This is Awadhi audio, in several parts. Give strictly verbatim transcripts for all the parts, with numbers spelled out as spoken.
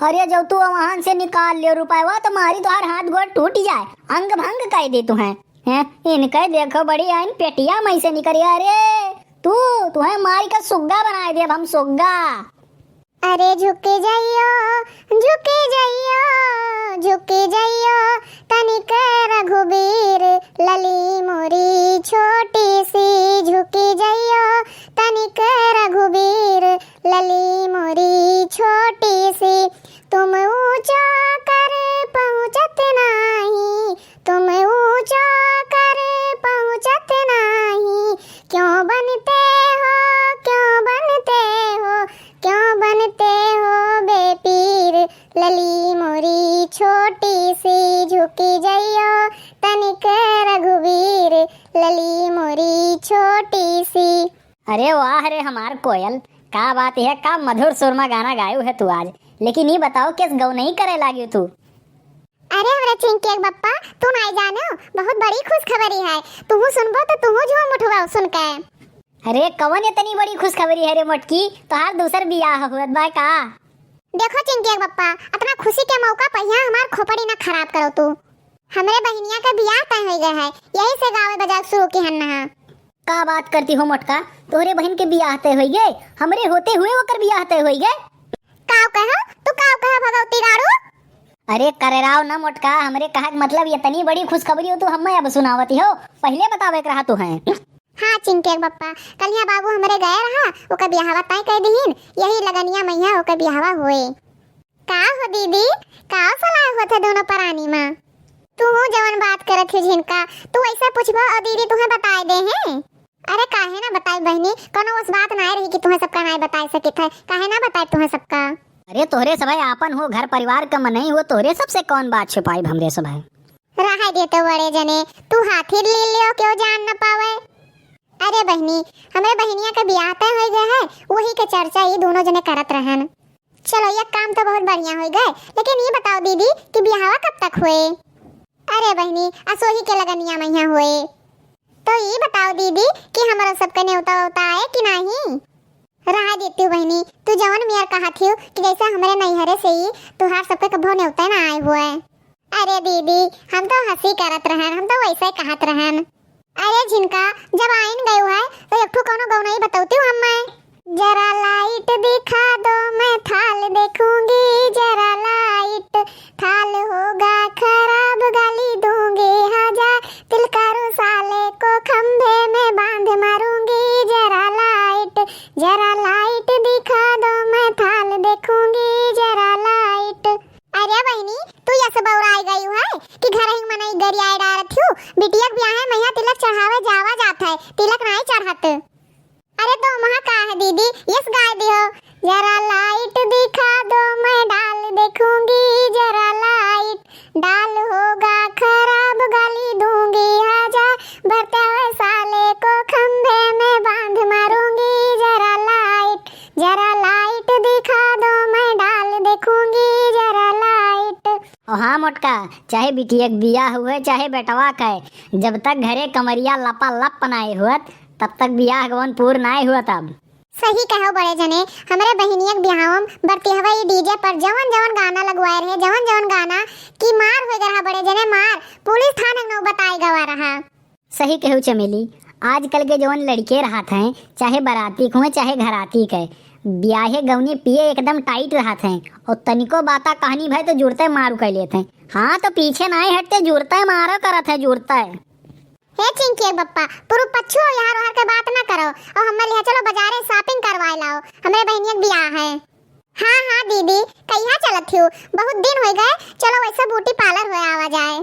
अरे जब तू वहाँ से निकाल लियो रुपयवा तो मारी तोहार हाथ गोड़ टूट जाए, अंग भंग कर दे तुहें। हैं, इनके देखो बड़ी आइन पेटिया में से निकली। अरे तू, तुहें मारी का सुग्गा बनाए देब हम, सुग्गा। अरे झुक जाइयो, झुक जाइयो, झुक जाइयो तनिक रघुबीर, लली मोरी छोटी सी, झुक जाइयो तनिक रघुबीर, लली मोरी छोटी सी। तुम ऊंचा कर पहुंचत नाही, तुम ऊंचा कर पहुंचत नाही, क्यों बनते हो, क्यों बनते हो, क्यों बनते हो बेपीर, लली मोरी छोटी सी, झुकी जइयो तनिक रघुबीर, लली मोरी छोटी सी। अरे वाह रे हमार कोयल, का बात है, का मधुर सुर मा गाना गायू है तू आज। लेकिन ई बताओ, किस गौनई करे लागियो तू? अरे हमरे चिंकी के बप्पा, तू नाई जानो, बहुत बड़ी खुशखबरी है। तुहू सुनबो तो तुहू झूम उठबो सुन के। अरे कवन इतनी बड़ी खुशखबरी है रे मोटकी, तोहार दूसर बियाह हुअत बा का? देखो चिंकी के बप्पा, अतना खुशी के मौका पर यहाँ हमार खोपड़ी ना खराब करो तू। हमरे बहिनिया के बियाह तय हो गए है, यही से गावे बजावे शुरू की हन नहा। का बात करती हो मोटका, तोहरे बहिन के बियाह तय होई गए, हमरे होते हुए ओकर बियाह तय होई गए। काव कहो, तू काव कहो भगवती गाड़ू? अरे करेराव न मोटका, हमरे कहे के मतलब इतनी बड़ी खुशखबरी हो तू हमें अब सुनावती हो, पहिले बतावे के रहा तू है। हाँ चिंकी के बप्पा, कलिया बाबू हमरे गए रहा, ओकर बियाहवा तय कर दीहिन, यही लगनिया मैया ओकर बियाहवा होए। का हो दीदी, का सलाह होत है दोनों परानी मा? तू जवन बात करत है झिनका, तू ऐसे पूछबो और दीदी तुहें बताए दे हैं? अरे काहे ना बताई बहिनी, कोनो उस बात ना रही कि तुहें सबका ना बताए सकित है, काहे ना बताए तुहें सबका? अरे तोहरे सभे आपन हो, घर परिवार का मनई हो, तोहरे सबसे कौन बात छुपाई हमरे सभे? रहा दे तो बड़े जने, तू हाथी ले लियो क्यों जान न पावे। अरे बहिनी, हमरे बहिनिया का बियाह तय हो गए है, वही के चर्चा ये दोनों जने करत रहन। चलो, ये काम तो बहुत बढ़िया हो गए, लेकिन ये बताओ दीदी कि बियाहवा कब तक हुए? अरे बहिनी, असोही के लगनिया मैया हुए। तो ये बताओ दीदी कि हमारा सबका न्योता वोता आए कि नहीं? रहा देती हूँ बहिनी, तू जवन मियर कहा थी कि जैसे हमरे नैहरे से ही तुहार सबके कभो न्योता ना आए हुए। अरे दीदी, हम तो हंसी करत रहन, हम तो वैसे कहत रहन। अरे झिनका, जब आइन गयू है, तो एक ठो कौनो गौनई बतौती हूँ हमें। जरा लाइट दिखा दो, मैं थाल देखूंगी, जरा लाइट, थाल होगा खराब, गाली दूंगी हजार, तिलकारू साले को खंभे में बांध मारूंगी, जरा लाइट, जरा लाइट दिखा दो, मैं थाल देखूंगी, जरा लाइट। अरे बहिनी, तू यस बौराई गयू है कि घर ही मनई गरियाए डारत हूँ। बिटिया के बियाहे मैया तिलक चढ़ावे जावा जात है, तिलक नाई चढ़त। अरे तो महा का है दीदी, यस गाय दियो। जरा लाइट दिखा दो, मैं डाल देखूंगी, जरा लाइट, डाल होगा खराब, गाली दूंगी हजार, भरते हुए साले को खंभे में बांध मारूंगी, जरा लाइट, जरा लाइट दिखा दो, मैं डाल देखूंगी, जरा लाइट। ओ हाँ मोटका, चाहे बिटिया के बियाह हुए, चाहे बेटवा के, जब तक घरे कमरिया लपालप नाई हुअत, तब तक बियाह गवन पूर नाई हुअत। अब सही कहो बड़े जने, हमरे बहिनिया के बियाह में बरतिहवा ई डीजे पर जवन जवन गाना लगवाए रहे, जवन जवन गाना की मार हो गया बड़े जने मार, पुलिस थाने नौ बताए गवा रहा। सही कहू चमेली, आजकल के जवन लड़के रहत हैं, चाहे बराती के हों, चाहे घराती के, ब्याहे गौने पिए एकदम टाइट रहत हैं, और तनिको बाता कहनी भय तो जुरते मारू कर लेत हैं। हाँ, तो पीछे नाई हटते, जुरते मारो करत है, जुरते। हे चिंकी के बप्पा, पुरु पच्छु यार ओहर के बात ना करो, और हमें लिहा चलो बाजारे shopping करवाए लाओ, हमरे बहिनिया के बियाह है। हाँ, हाँ दीदी, कहिया चलत हियो? बहुत दिन होइ गए, चलो वैसे beauty parlour होइ आवा जाए।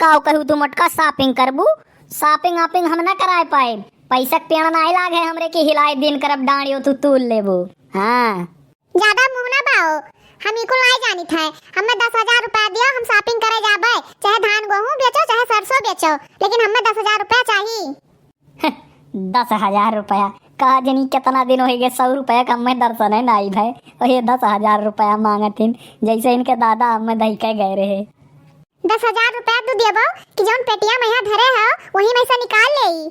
काव कहू तू मोटका, shopping करबू? Shopping वॉपिंग हम ना कराए पाए, पैसा के पेड़ नाई लागे हमरे की हिलाए दिन करब डांडियो तू तूल लेबू। हाँ। ज्यादा मुंह ना बाओ, हम ई कुल नाई जानित है। हमें दस हजार रुपया दियो, हम shopping करे जाबे, चाहे धान गेहूं बेचो, चाहे सरसों बेचो, लेकिन हमें दस हजार रुपया चाही। दस हजार रुपया? का जनी कितना दिन होइ गए, सौ रुपया का हमें दर्शन है नाई भय, और ये दस हजार रुपया मांगत हिन, जैसे इनके दादा हमें दही के गए रहे। दस हजार रुपया तू देबो कि जौन पेटिया में यहाँ धरे हो, वही में से निकाल लेई।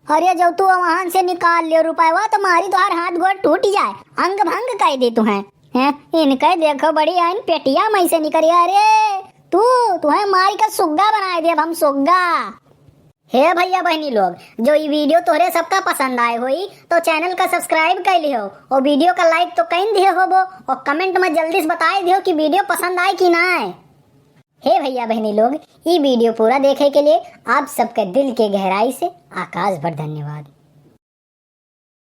अरे, जब तू वहाँ से निकाल लियो रुपयवा, तो मारी तोहार हाथ गोड़ टूट जाए, अंग भंग कर दे तुहें। हैं, इनके देखो बड़ी आइन पेटिया में से निकरी। अरे तू, तुहे मारी का सुग्गा बनाए देब हम, सुग्गा। हे भइया बहिनी लोग, जो ई video तोहरे सबका पसंद आए होई तो channel का subscribe कर लिहो और video का like तो कइन दिहे होबो और comment में जल्दी से बताए दिहो कि video पसंद आए कि ना आए। हे भइया बहिनी लोग, ई video पूरा देखे के लिए आप सबके दिल के गहराई से आकाश भर धन्यवाद।